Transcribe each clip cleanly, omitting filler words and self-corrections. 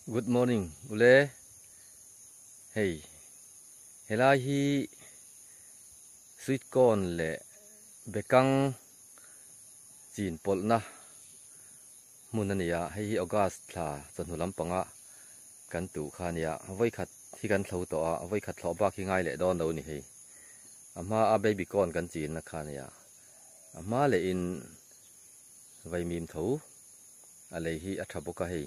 Good morning ule hei helai hi sweet corn leh bekang chin pawlhna hmun a ni a hei hi August thla chawhnu lampanga kan tuh kha a nia vawikhat hi kan thlo tawh a vawikhat thlawh bak hi ngai leh dawn lo a ni hei a hma a baby corn kan chinna kha a nia a hma leh in vaimim tho a lei hi a tha bawk a hei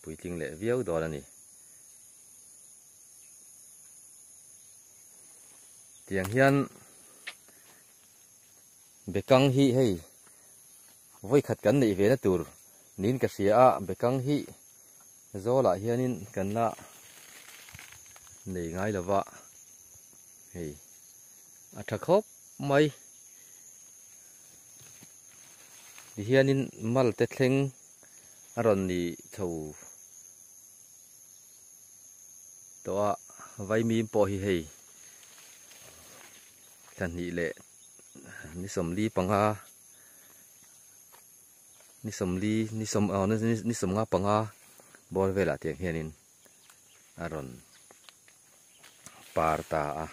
puitling leh viau dawn a ni. Tiang hian bekang hi hei vawikhat kan neih ve na tur niin ka hria a bekang hi zawlah hianin kan la nei ngai lova hei a tha khawp mai. Tihianin mal te thleng a rawn ni chho tawh a, vaimim pawh hi hei thla hnih leh ni sawmli panga ni sawmli ni sawm aw ni sawmnga panga bawr velah tiang hianin a rawn par ta a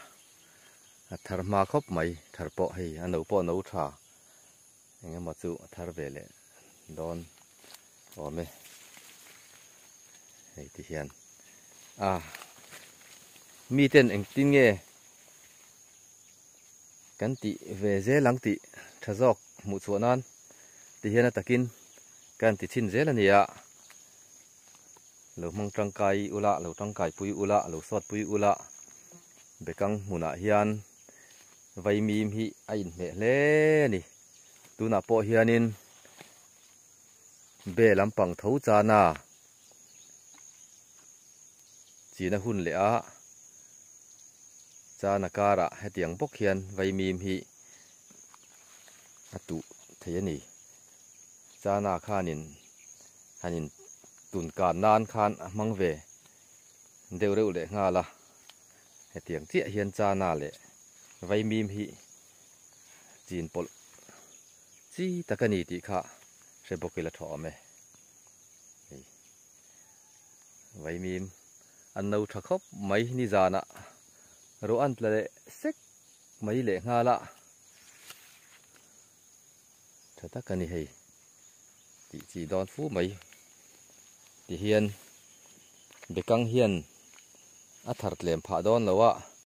a thar hma khawp mai thar pawh hei a no pawh a no tha eng emaw chu a thar ve leh dawn awm e hei ti hian a mi ten engtin nge kan tih ve zel ang tih tha zawk hmuh chhuah nan ti hian a takin kan ti chhin zel a ni a. Lo hmang tangkai ula, lo tangkai pui ula, lo sawt pui ula, bekang hmunah hian vaimim hi a inhmeh hle a ni. Tunah pawh hianin be lampang tho chana china hun leh a, chana karah hetiang bawk hian vaimim hi a tuh thei a ni. Chana khanin han in tun kan nan khan a hmang ve deuh reuh leh nghal a, hetiang chiah hian chana leh vaimim hi chin pawlh chi tak a ni tih kha hre bawk ila tha awm e. Hei vaimim an no tha khawp mai nizanah ruah an tla leh sek mai leh nghal a. Tha tak a ni hei tih chi dawn fu mai ti hian bekang hian a thar tlem phah dawn lo a.